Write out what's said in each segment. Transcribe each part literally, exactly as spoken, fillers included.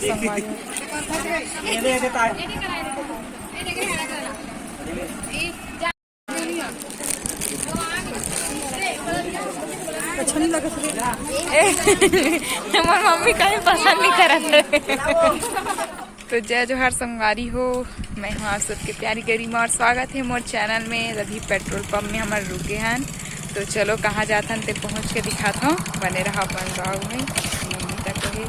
संगवारी। अच्छा नहीं लगा। ए, हमर मम्मी कहीं पसंद नहीं करत है। तो जय जोहार संगवारी हो, मैं हूँ आप सबके प्यारी गरिमा और स्वागत है मोर चैनल में। अभी पेट्रोल पंप में हमर रुके हन, तो चलो कहाँ जाथन ते पहुँच के दिखात हूँ। बने रहा अपन ब्लॉग में। मम्मी तक है।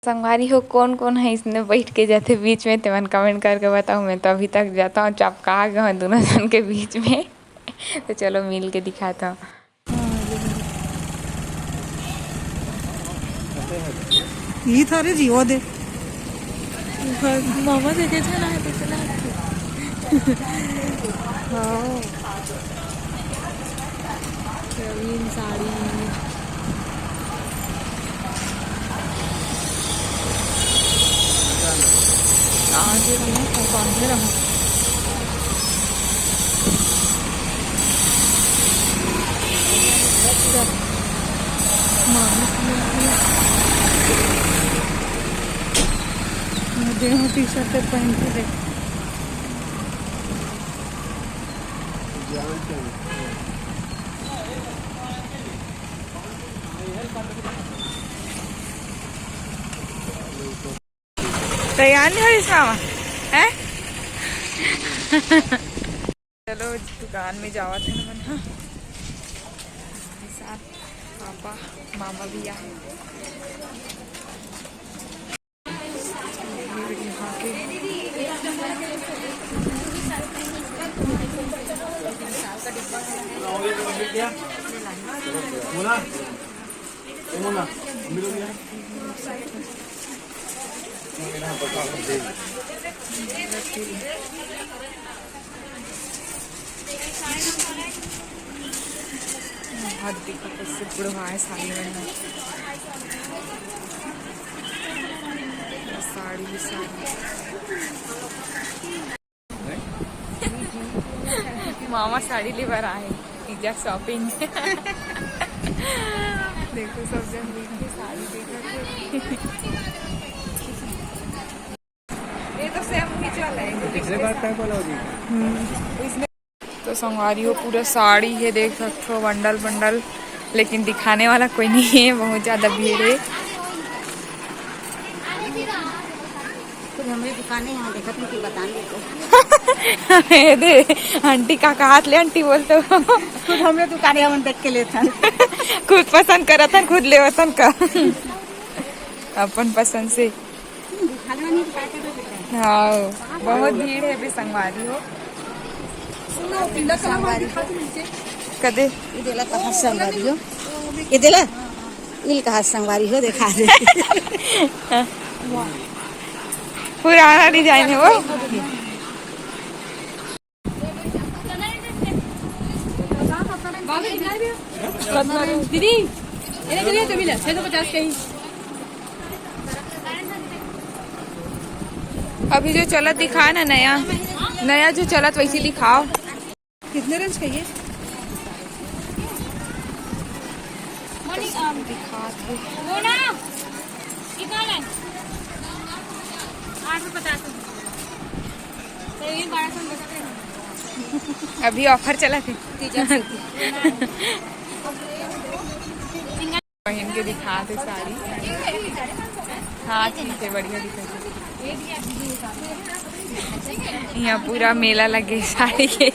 संगवारी हो, कौन कौन है इसने बैठ के जाते बीच में, तेमन कमेंट करके बताओ। मैं तो अभी तक जाता हूँ, चपका गए हैं दोनों जन के बीच में। तो चलो मिल के दिखाता हूँ। ये थारे जीवा दे। मामा देखे थे ना, देखे ना। हाँ। प्रवीण साड़ी। आज ये नहीं है, कौन से रंग? देह टी शर्ट पहन के देख। तैयार नहीं हो इसमें आवा, हैं? चलो दुकान में जावा थे ना मन, हाँ। साथ पापा, मामा भी आए। बहुत देखो कैसे बुढ़वा है साड़ी में। साड़ी ही साड़ी। मामा साड़ी लेबर आए, तीजा शॉपिंग। देखो सब जन मिल के साड़ी देखत हे। ये तो सेम वही चल रहा है। पिछले बार क्या बोला जी? तो संगवारी हो, पूरा साड़ी है, देख सकते हो, बंडल बंडल, लेकिन दिखाने वाला कोई नहीं है, बहुत ज्यादा भीड़ है। खुद हमरे दुकाने यहाँ देखत हन कि बतान देते। ए दे, आंटी का हाथ ले, आंटी बोलते हो। खुद हमरे दुकाने हमन देख के लेथन। खुद पसंद करत हन, खुद लेवत हन का। अपन पसंद से। हाँ, बहुत भीड़ है बे संगवारी हो। संगवारी। कदे? ये देला कहाँ संगवारी हो? ये देला? इल कहाँ संगवारी हो, देखा दे। पुराना डिजाइन है वो। दीदी, ये चलिए, तभी ले, छह सौ पचास का ही। अभी जो चलत दिखाए ना नया, नया जो चलत वैसे दिखाओ। कितने रेंज का ये? दिखा दो। वो ना, कितना है? आठ सौ पचास रुपये। तो ये बारह सौ में बेचते हैं। अभी ऑफर चला थे। तीजा से। पहन के दिखा दे साड़ी। हाँ, ठीक है, बढ़िया दिखा दे। यहाँ पूरा मेला लगे साड़ी के।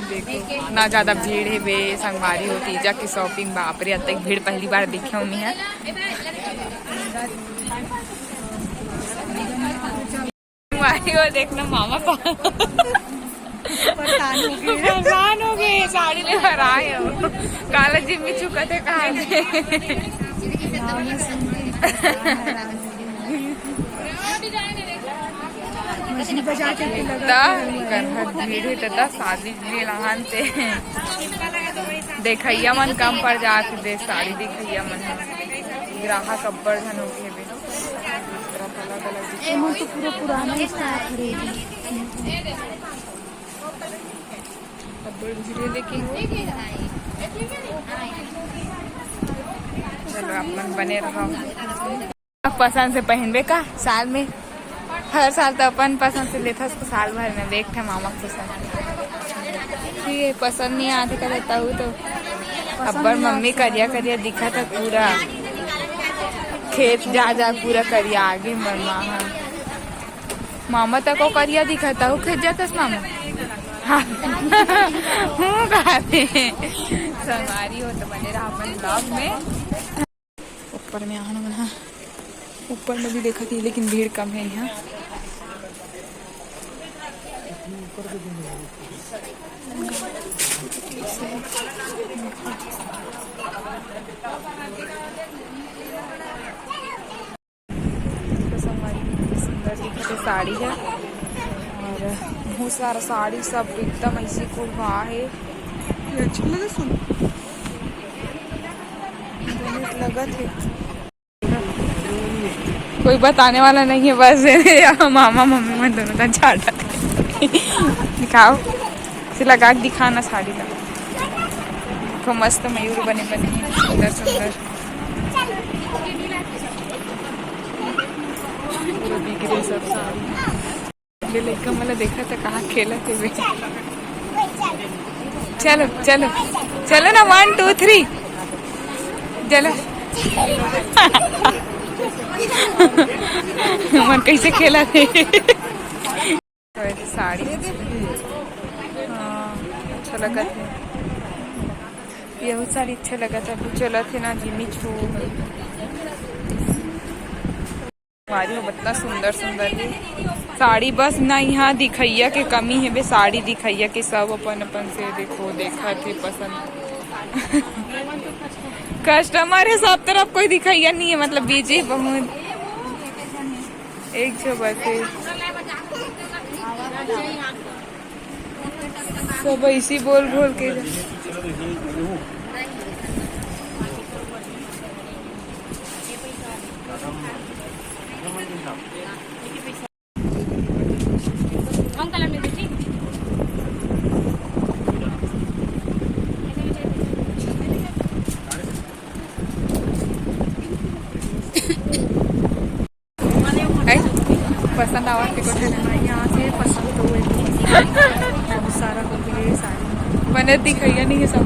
देखो, इतना ज्यादा भीड़ है बे संगवारी हो, तीजा की शॉपिंग, बाप रे, अतक भीड़ पहली बार देखे हूँ मैं। भाई, वो देखना मामा पा-, परेशान हो गए। परेशान हो गए, साड़ी ले भर आए हो। काला जिम्मी चुका थे, कहाँ थे? त कनहत भीड़ हे त, त शादी भीड़ अहन ते देखइया मन कम पड़ जात हे, साड़ी देखइया मन, ग्राहक अब्बड़ झन होगे हेबे। तरफ अलग-अलग दिखत हे। तो पूरा पुराना ही स्टाफ खरीदी। अब्बड़ भीड़ हे लेकिन। चलो, आप मन बने रहो। पसंद से पहनबे का साल में? हर साल तो अपन पसंद से लेथस, तो साल भर में एक ठे मामा के पसंद। ये पसंद नहीं आथे करे तहु तो। अब्बड़ मम्मी करिया करिया दिखत हे पूरा। खेत जा जा पूरा करिया आगे मरमा ह। मामा तको करिया दिखत हे, खेत जातस मामा? हाँ। हूँ कहा थे। संगवारी हो तो बने रहा अपन vlog में। ऊपर में आहन मन ह, ऊपर में भी देखत ही, लेकिन भीड़ कम हे यहाँ। तो संगवारी, इतनी सुंदर दिखत हे साड़ी हे, और बहुत सारा साड़ी सब एकदम ऐसी कुल बा हे। ये अच्छा लगे सुन। बहुत लगत हे। कोई बताने वाला नहीं है, बस ये मामा मम्मी मन दोनों का झाटा दिखाओ, से लगा के दिखाना साड़ी ला। देखो मस्त मयूर बने बने हैं, सुंदर सुंदर। पूरा बिगड़े सब साड़ी। ये लइका मन ला देखत हे, कहाँ खेलत हे बे। चलो, चलो, चलो ना, one, two, three, चलो। मन कैसे खेलत हे। साड़ी, हाँ, अच्छा लगत हे। ये साड़ी अच्छा लगत हे, अभी चलत हे ना, जिमी चू। संगवारी हो, इतना सुंदर सुंदर हे साड़ी। बस ना यहाँ दिखइया के कमी हे बे, साड़ी दिखइया के सब अपन अपन से देखो, देखत हे पसंद। कस्टमर हे सब तरफ, कोई दिखइया नहीं है, मतलब बिजी बहुत। एक झो बस हे। सब ऐसी बोल बोल के जा। कौन कलर में दीदी? है? पसंद आवा के कोठे ना। यहाँ से पसंद तो हुए। बहुत सारा हो गया ये साड़ी। मने दिखइया नहीं है सब।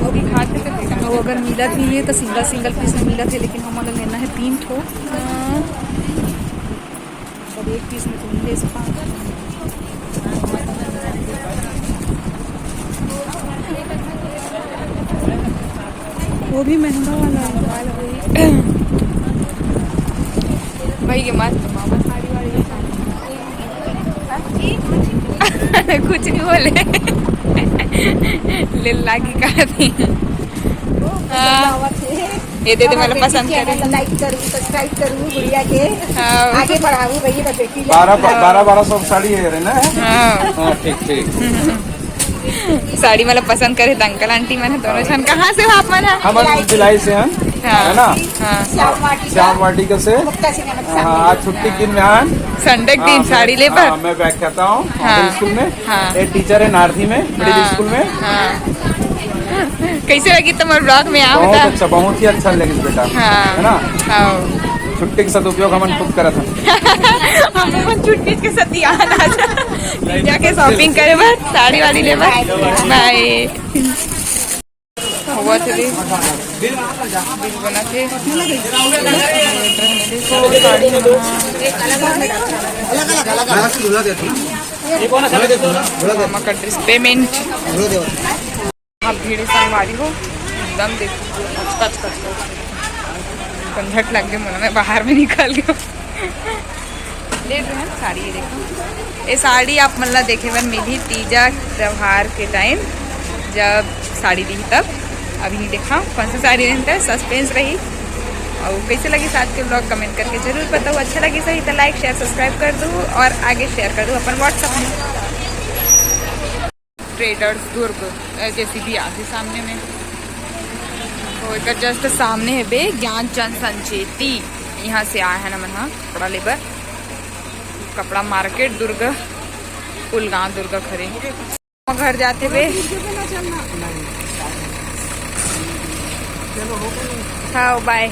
वो भी खाते थे। वो अगर मिलत नहीं है तो सिंगल सिंगल पीस में मिलत है, लेकिन हम अगर लेना है तीन ठो, हाँ। सब एक पीस में तो नहीं ले सकता। वो भी महंगा वाला है। भाई, ये मस्त मामा साड़ी वाड़ी है। कुछ नहीं बोले। ले लागी का थी। हाँ। ये दे दे, मतलब पसंद करे। लाइक करू, सब्सक्राइब करू गुड़िया के। हाँ। आगे बढ़ाऊ भैया, बस बेटी ले। बारह, बारह, बारह सौ साड़ी है रे ना? हाँ। हाँ, ठीक, ठीक। साड़ी मतलब पसंद करे त अंकल आंटी मन ह, दोनों झन। कहाँ से हो आप मन ह? हम भिलाई से हैं, हाँ। है ना? हाँ। श्याम वाटिका। श्याम वाटिका से। मुक्ता सिंह नगर हाँ, सामने। आज छुट्टी के दिन में आए। संडे के दिन हाँ, साड़ी मैं, ले बर। हाँ, मैं व्याख्याता हूँ हाँ। मॉडल स्कूल में। हाँ। एक टीचर है नारथी में, मिडिल हाँ। स्कूल में। हाँ। कैसे लगी तुम्हारे ब्लॉग में, आप बहुत बता। अच्छा, बहुत ही अच्छा लगे बेटा। हाँ। है ना? हाँ। छुट्टी के सदुपयोग हमन खूब करत हन। हम अपन छुट्टी के सतियान आज जाके शॉपिंग करे बर, साड़ी वाड़ी ले बर। बाय। हुआ थे दे। बिल बना थे। देखो, साड़ी मामा का ड्रेस पेमेंट। अब भीड़ संगवारी हो, एकदम देखो, कच, कच, कच, कच। झंझट लग गए, मोला मैं बाहर में निकल गया। ले रहे हैं साड़ी, ये देखो, ये साड़ी आप मन ला देखे बर मिलही तीजा त्योहार के टाइम, जब साड़ी दिही तब। अभी नहीं देखा कौन सा साड़ी रहता है, सस्पेंस रही। अउ कइसे लगिस आज के vlog, comment करके जरूर बताओ। अच्छा लगिस होही त like, share, subscribe कर दू अउ आगे share कर दू अपन WhatsApp में। ट्रेडर्स दुर्ग, ए, जेसीबी आगे सामने में। तो एकर just सामने हे बे ज्ञानचंद संचेती। यहाँ से आए हन हमन ह कपड़ा लेबर, कपड़ा मार्केट दुर्ग, पुलगांव दुर्ग खरे। घर जाते बे। हाँ, बाय।